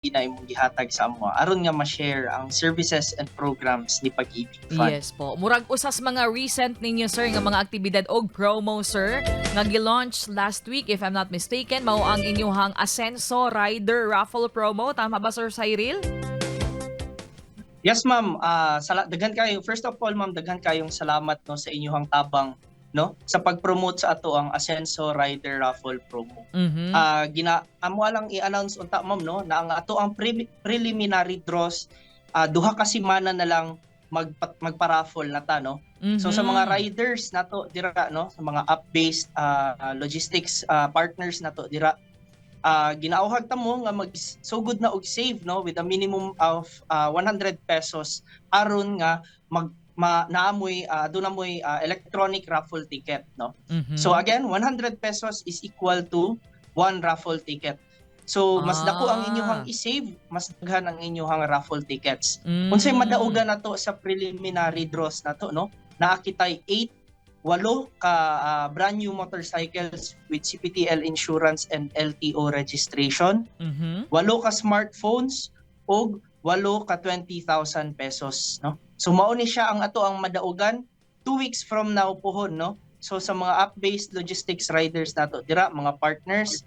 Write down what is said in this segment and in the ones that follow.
Na imong gihatag sa amo aron nga ma-share ang services and programs ni Pag-ibig Fund. Yes po. Murag usas mga recent ninyo, sir, nga mga aktibidad og promo, sir, nga gi-launch last week, if I'm not mistaken, mao ang inyuhang Asenso Rider Raffle promo. Tama ba, Sir Cyril? Yes, ma'am, daghan kayo. First of all, ma'am, daghan kayong salamat, no, sa inyong tabang, no, sa pag-promote sa ato ang Asenso Rider Raffle promo. Ah, gina amo lang i-announce unta, ma'am, no, na ang ato ang preliminary draws, 2 ka semana na lang magpa-raffle na ta, no. So sa mga riders nato dira, no, sa mga app-based logistics partners nato dira, ginauhag ta mo nga magsugod na og save, no, with a minimum of 100 pesos aron nga mag ma, naamoy aduna moy electronic raffle ticket, no. So again, 100 pesos is equal to one raffle ticket. So mas dako ang inyong i-save, mas daghan ang inyong raffle tickets. Unsay madaugan nato sa preliminary draws nato, no? Naa kitay 8 walo ka brand new motorcycles with CPTL insurance and LTO registration, walo ka smartphones ug walo ka 20,000 pesos, no? So mao ni siya ang ato ang madaugan 2 weeks from now pohon, no? So sa mga app-based logistics riders nato dira, mga partners,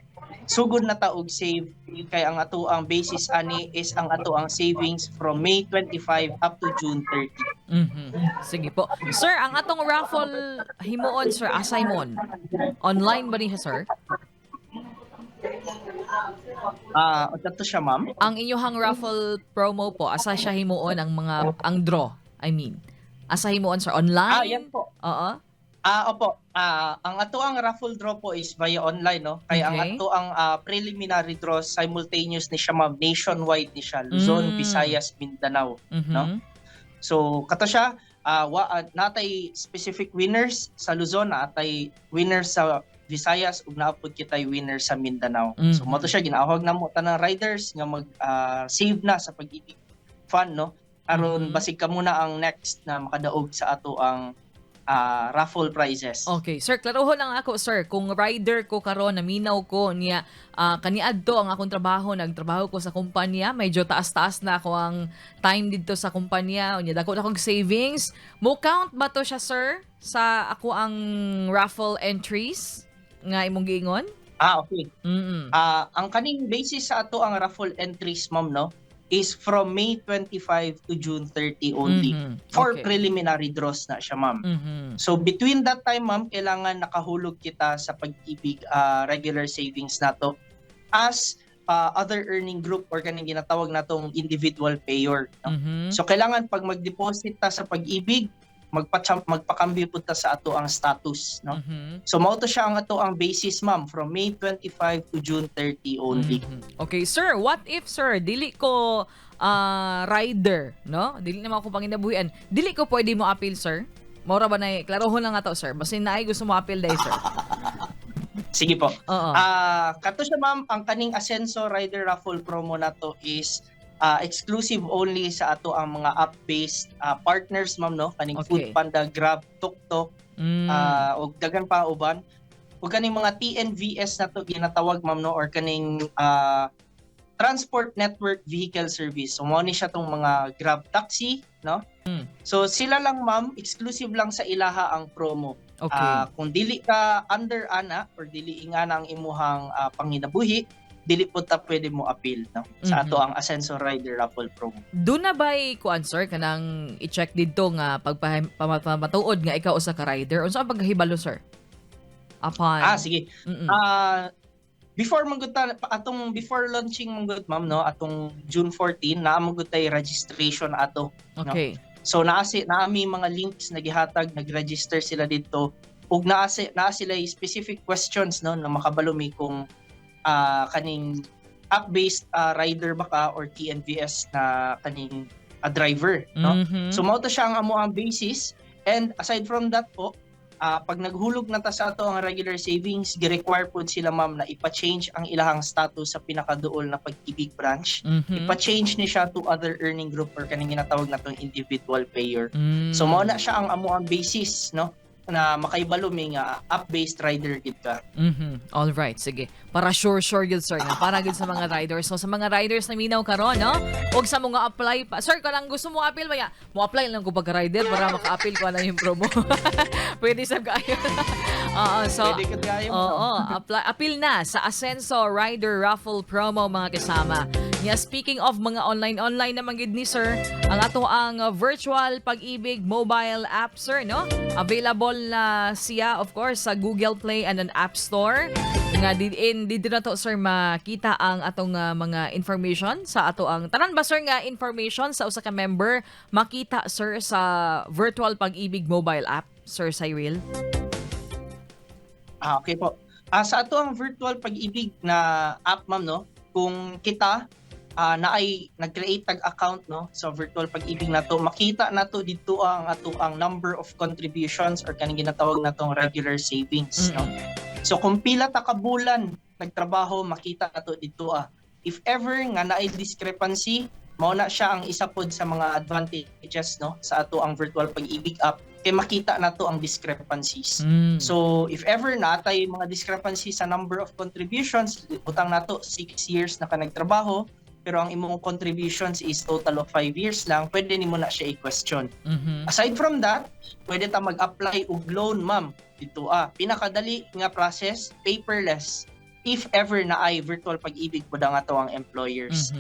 sugod na ta og save kay ang ato ang basis ani is ang ato ang savings from May 25 up to June 30. Sige po. Sir, ang atong raffle himuon, sir, asa himuon? Online ba ni siya, sir? Ah, uh, to siya, ma'am. Ang inyuhang raffle promo po, asa siya himuon ang mga ang draw, I mean? Asa himuon, sir? Online? Ah, yan po. Oo. Ah, opo. Ah, ang ato ang raffle draw po is via online, no? Kay ang ato ang preliminary draw, simultaneous ni siya, ma'am, nationwide ni siya, Luzon, Visayas, Mindanao. No? So kato siya, natay specific winners sa Luzon, natay winners sa Visayas ug naa pod kitay winners sa Mindanao. So mao to siya, ginahog na mo tanang riders nga mag save na sa Pag-ibig Fund, no, aron basig kamo na ang next na makadaog sa ato ang raffle prizes. Okay, sir, klarohon lang ako, sir. Kung rider ko karon, naminaw ko niya, kaniadto ang akong trabaho, nagtrabaho ko sa kumpanya, medyo taas-taas na ako ang time dito sa kumpanya, unya dako na akong savings. Mo count ba to siya, sir, sa ako ang raffle entries nga imong giingon? Ah, okay. Ah, ang kaning basis sa ato ang raffle entries, ma'am, no, is from May 25 to June 30 only. For preliminary draws na siya, ma'am. So between that time, ma'am, kailangan nakahulog kita sa Pag-ibig regular savings nato as other earning group or kaning ginatawag natong individual payer, no? So kailangan pag mag-deposit ta sa Pag-ibig, magpakambyo pud ta sa ato ang status, no? So mao to siya ang ato ang basis, ma'am, from May 25 to June 30 only. Okay, sir, what if, sir, dili ko rider, no? Dili naman ako panginabuhian. Dili ko pwede mo appeal, sir? Mora ba na klarohon lang ato, sir? Basin naay gusto mo appeal dai, sir. Sige po. Oo. Ah, kato siya, ma'am, ang kaning Asenso Rider Raffle promo nato is exclusive only sa ato ang mga app-based partners, ma'am, no, kaning Food Panda, Grab, TukTok, ug daghan pa uban. Ug kaning mga TNVS nato ginatawag, ma'am, no, or kaning Transport Network Vehicle Service. So mao ni siya tong mga Grab Taxi, no? So sila lang, ma'am, exclusive lang sa ilaha ang promo. Ah, kung dili ka under ana or dili ingana ang imuhang panginabuhi, dili po ta pwede mo appeal, no, sa ato ang Asenso Rider Raffle promo. Doon na ba'y kuan, sir, kanang i-check didto nga pagpamatuod nga ikaw usa ka rider? Unsa ang pagkahibalo, sir? Upon Ah, sige. Ah, before man gud atong before launching man gud, ma'am, no, atong June 14 naa man gud tay registration ato. So naa si naa mi mga links na gihatag, nag-register sila didto ug naa sila specific questions, no, na makabalo mi kung kaning app-based rider ba ka or TNVS na kaning driver, no? So mao to siya ang amo ang basis, and aside from that po, pag naghulog na ta sa ato ang regular savings, gi-require po sila, ma'am, na ipa-change ang ilahang status sa pinakaduol na Pag-ibig branch. Ipa-change ni siya to other earning group or kaning ginatawag natong individual payer. So mao na siya ang amo ang basis, no? Na makaibalo mi nga app-based rider gid ka. All right, sige. Para sure sure gyud, sir, nga para gyud sa mga riders. So sa mga riders na minaw karon, no? Og sa mga apply pa. Sir, kanang gusto mo appeal ba ya? Mo apply lang ko pag rider para maka-appeal ko na yung promo. Pwede sab kaayo. Oo, so Pwede ka tayo. Oo, apply, appeal na sa Asenso Rider Raffle Promo, mga kasama. Nya speaking of mga online-online naman gid ni sir, ang ato ang Virtual Pag-ibig mobile app, sir, no? Available na siya, of course, sa Google Play and an App Store. Nga din dito na to, sir, makita ang atong mga information sa ato ang tanan ba, sir, nga information sa usa ka member makita, sir, sa Virtual Pag-ibig mobile app, Sir Cyril? Ah, okay po. Sa ato ang Virtual Pag-ibig na app, ma'am, no? Kung kita na ay nag-create tag account, no, sa Virtual Pag-ibig nato, makita nato dito ang ato ang number of contributions or kaning ginatawag natong regular savings, no. So kung pila ta ka bulan nagtrabaho, makita nato dito ah. If ever nga naay discrepancy, mao na siya ang isa pod sa mga advantages, no, sa ato ang Virtual Pag-ibig app kay makita nato ang discrepancies. So if ever natay mga discrepancy sa number of contributions, butang nato 6 years na ka nagtrabaho pero ang imong contributions is total of 5 years lang, pwede nimo na siya i-question. Aside from that, pwede ta mag-apply og loan, ma'am. Dito ah, pinakadali nga process, paperless. If ever na ay Virtual Pag-ibig po ang ato ang employers.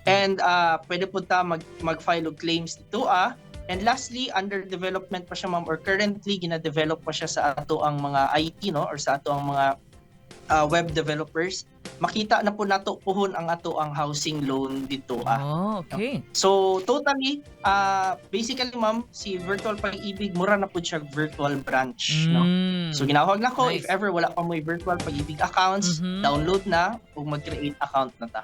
And pwede po ta mag-file og claims dito ah. And lastly, under development pa siya, ma'am, or currently gina-develop pa siya sa ato ang mga IT, no, or sa ato ang mga web developers. Makita na po nato puhon ang ato ang housing loan dito ah. Oh, okay. So totally, basically, ma'am, si Virtual Pag-ibig mura na po siya virtual branch, no. So ginawag na ko, if Nice. ever wala pa mo'y Virtual Pag-ibig accounts, download na ug mag-create account na ta.